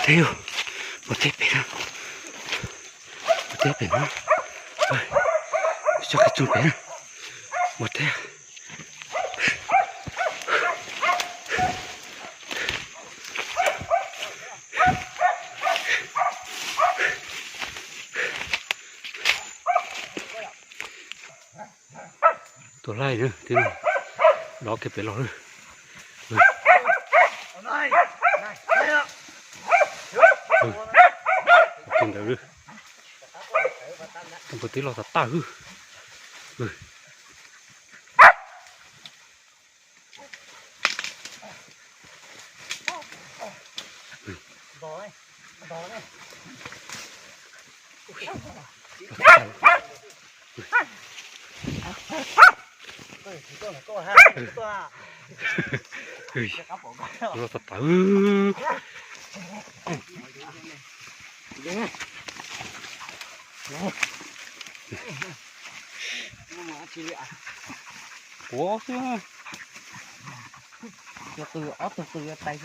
Teb yog, npua teb pem na, npua teb pem na, coj qhov txoog pem na, npua teb. Tus laij na, tib no dov kiag pem los lawm. Kiag ntawd, npua teb los tag tag. Los tau tawv. Puav xwb. Ob tug qw tais.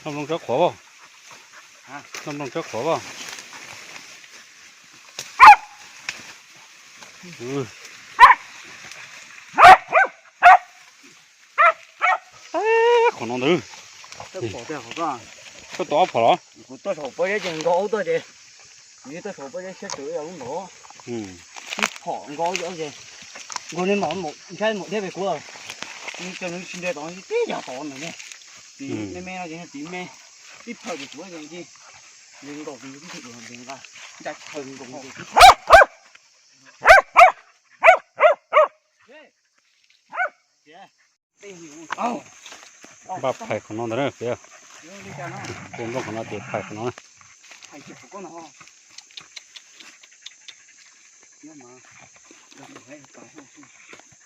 Noj nplooj tsawb qhuav as. Noj nplooj tsawb qhuav as. Qhov no ntawd. Koj tua ob phom los? Kuv tuaj saum pob zeb ces nkaus ub tuaj ces, kuv tuaj saum pob zeb siab tsawv ib yam lub nrov. Ib phom nkaus ub ces nkaus nej mam ntshai mus dhia pem kuv. Ces nws tsis nte tod tib yam tod ntawm ne. Tiv me me no ces tiv me, ib phom ces kuv ces nkaus tus nkaus nqa nta chaw nkaus. Npaj phais qhov no ntag na, kuv npaj qhov no ces phais qhov no na.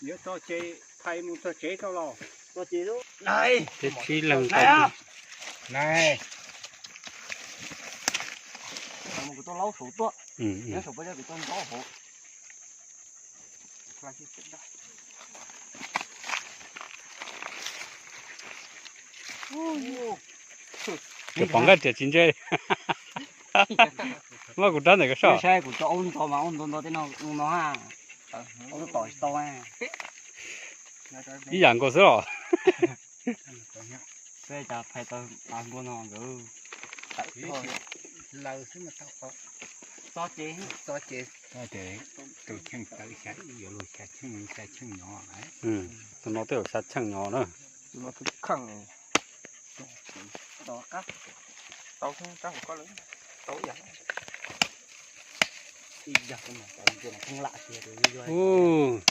Yuav tso ces phais mus txog tsev tso los. Peb tsib leeg tau. Kuv tuaj laub saum tuaj, saum pob zeb kuv tuaj ntaub hauv. Cov pom nqaij tias tsis ntse. Muab kuv rab ntawm koj soj. Saib kuv tso ub ntso mas ub nto nto tej no no ha. Ub tom tsis tau. Ib yam nkaus xwb los. Peb cas phais tau nkaus no nkawd. Txo ces, txo ces, tus cheej tawv xya, yuav luag xya cheej, xya cheej nyov. Tus no twb yog xya cheej nyov na. Tus no tus kheej. Tau, tau, tau, tau, tau. Ub.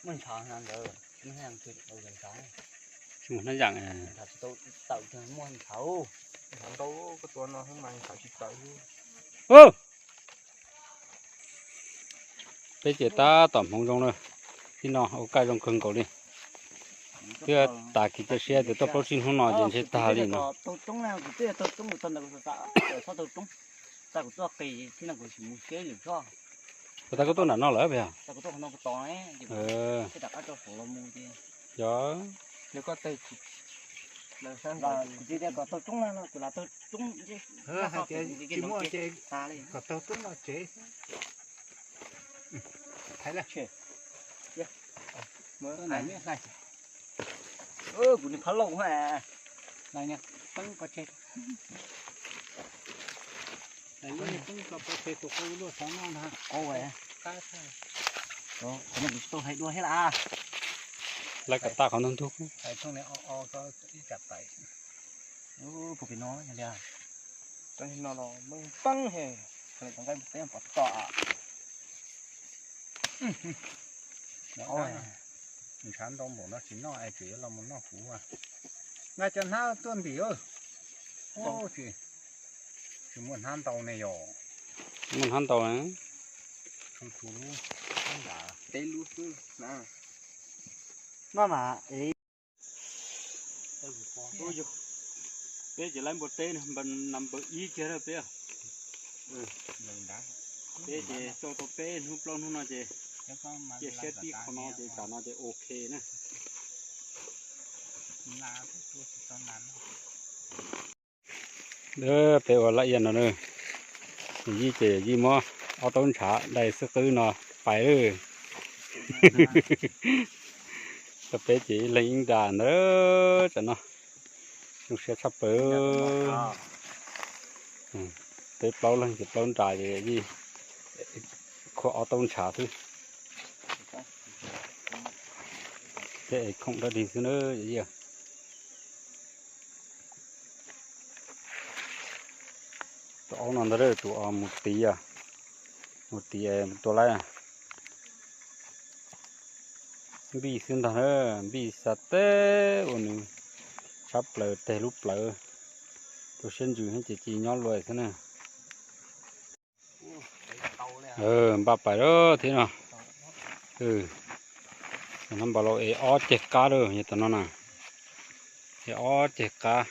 Muaj ntshav ntawd, muaj hnab yam. Tsis muaj hnab yam. Tawm muaj ntshav. Ntau koj tua no mas ntshav tsis tawm. Peb ces tab tom hmoov zoo na, tib no ua kaj zoo kawg nkaus li. Twb tas kev cia siab tias tuaj plaub tsib hnub no ces ntshe tag li no. Puas tas koj tuaj nram no lawm puas yog? Yog. Hais tias tsis muaj ces kom taug tub no tsev. Thaiv lawm. Kuv ni phab lauj, peb pov tseg, peb pov tseg tus qub luaj xov no ntag. Qhov no kuv tsis tau hais dua thiab las. Lawv kom tag qhov ntug ntug. Hais thooj li o o ib tsam pais. Puag pem no yog li, no los meej peeb he, cov nqaij peb pov tom. Ntshav ntau npaum no tsis noj es tseem yuav los mus noj kuv. Nqa cov hnab tuaj ntim. Tsis muaj hnab ntau ne yom. Muaj hnab ntau. Peb lub xwb na. Maj mam. Peb ces lawv npua teb number ib kiag na peb. Peb ces tau tau peb hnub plaub hnub no ces cia siab tib qho no ces tam no ces ok na. Peb ua laj iab no na, yij ces yij muab ob taub ntshav dai xwb qwb no pais lawm. Peb ces ib leeg ib nra ntawd tam no, zoo siab tshaj plaws. Peb plaub leeg ces plaub nra ces yij khuam ob taub ntshav xwb. Thiab es khoom dab dig xwb na. Tus aub no ntag, tus mus tid, mus tid tua laib. Npij xwb ntag na, npij xav teb ua nws tshab plaws teg lub plawv, tus siab ntsws ces cia nyob luaj xwb na. Npaj pais lawm thiab no. Npaj los es ob ceg qab lawm yog tam no na, es ob ceg qab.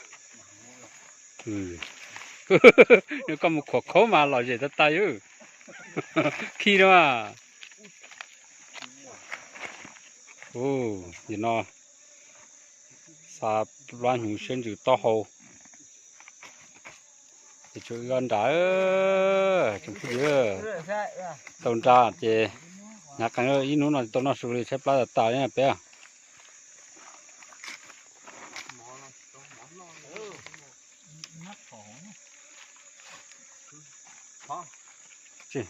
Koj mus khuam khaub mas lom zem tag tag yus, khi no mas. Nim no xa plab hnyuv siab ntsws taub hau. Ces tshuav wb ob nra, tsoom phooj ywg, tau nra ces hnav qee ib hnub no tau noj su li, tshaib plab tas tas li peb. Tsis,